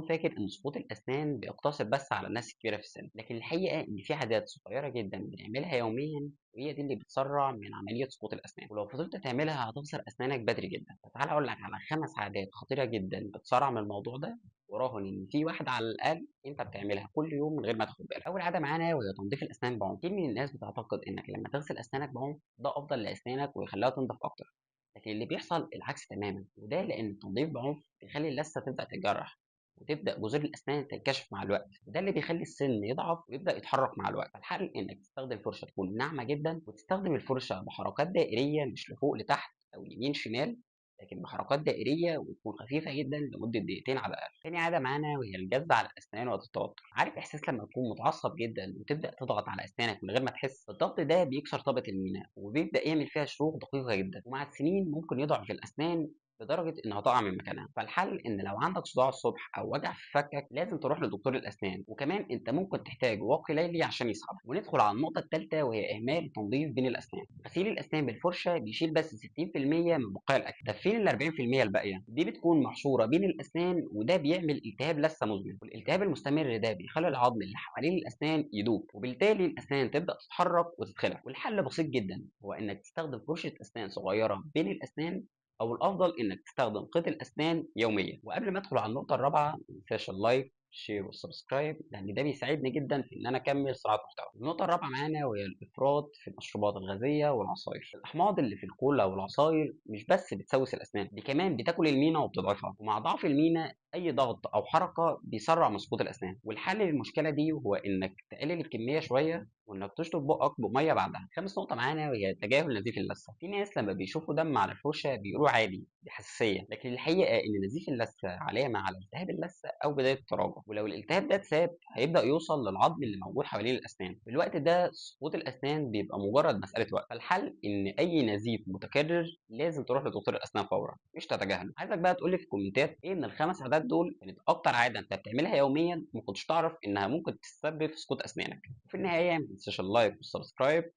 بيكون فاكر إن سقوط الأسنان بيقتصر بس على الناس الكبيرة في السن، لكن الحقيقة إن في عادات صغيرة جدًا بنعملها يوميًا وهي دي اللي بتسرع من عملية سقوط الأسنان، ولو فضلت تعملها هتخسر أسنانك بدري جدًا. فتعالَ أقول لك على 5 عادات خطيرة جدًا بتسرع من الموضوع ده، وراهن إن في واحدة على الأقل أنت بتعملها كل يوم من غير ما تاخد بالك. أول عادة معانا وهي تنظيف الأسنان بعنف. كتير من الناس بتعتقد إنك لما تغسل أسنانك بعنف ده أفضل لأسنانك ويخليها تنضف أكتر، لكن اللي بيحصل العكس تمامًا، وده لأن التنظيف بعنف بيخلي اللثة تبدأ تتجرح وتبدأ جذور الأسنان تنكشف مع الوقت، وده اللي بيخلي السن يضعف ويبدأ يتحرك مع الوقت. فالحل إنك تستخدم فرشة تكون ناعمة جدًا، وتستخدم الفرشة بحركات دائرية مش لفوق لتحت أو يمين شمال، لكن بحركات دائرية وتكون خفيفة جدًا لمدة دقيقتين على الأقل. تاني عادة معانا وهي الجز على الأسنان وقت التوتر. عارف إحساس لما تكون متعصب جدًا وتبدأ تضغط على أسنانك من غير ما تحس؟ الضغط ده بيكسر طبقة المينا وبيبدأ يعمل فيها شروخ دقيقة جدًا، ومع السنين ممكن يضعف الأسنان لدرجة إنها تقع من مكانها. فالحل إن لو عندك صداع الصبح أو وجع في فكك لازم تروح لدكتور الأسنان، وكمان أنت ممكن تحتاج واقي ليلي عشان يسحبه. وندخل على النقطة الثالثة وهي إهمال التنظيف بين الأسنان. غسيل الأسنان بالفرشة بيشيل بس 60% من بقايا الأكل، طب فين ال 40% الباقية؟ دي بتكون محشورة بين الأسنان، وده بيعمل التهاب لثة مزمن، والالتهاب المستمر ده بيخلي العظم اللي حوالين الأسنان يدوب، وبالتالي الأسنان تبدأ تتحرك وتتخلع. والحل بسيط جدا، هو إنك تستخدم فرشة أسنان صغيرة بين الأسنان، أو الأفضل إنك تستخدم قطع الأسنان يومياً. وقبل ما أدخل على النقطة الرابعة ما تنساش ال like share وال subscribe، لأن ده بيساعدني جداً في إن أنا أكمل صناعة محتوى. النقطة الرابعة معانا وهي الإفراط في المشروبات الغازية والعصاير. الأحماض اللي في الكولا والعصاير مش بس بتسوس الأسنان، دي كمان بتاكل المينا وبتضعفها، ومع ضعف المينا أي ضغط أو حركة بيسرع من سقوط الأسنان. والحل للمشكلة دي هو إنك تقلل الكمية شوية وإنك تشطف بقك بمية بعدها. خامس نقطة معانا وهي تجاهل نزيف اللثة. في ناس لما بيشوفوا دم على الفرشة بيقولوا عادي دي حساسية، لكن الحقيقة إن نزيف اللثة علامة على التهاب اللثة أو بداية التراجع، ولو الالتهاب ده اتساب هيبدأ يوصل للعظم اللي موجود حوالين الأسنان. في الوقت ده سقوط الأسنان بيبقى مجرد مسألة وقت. فالحل إن أي نزيف متكرر لازم تروح لدكتور الأسنان فوراً، مش تتجاهله. عايزك بقى تقولي في الكومنتات إيه من الخمس عادات دول كانت أكتر عادة أنت بتعملها يومياً وما كنتش تعرف إنها ممكن تسبب في سقوط أسنانك. وفي النهاية ما تنساش ال like وال subscribe،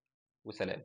وسلام.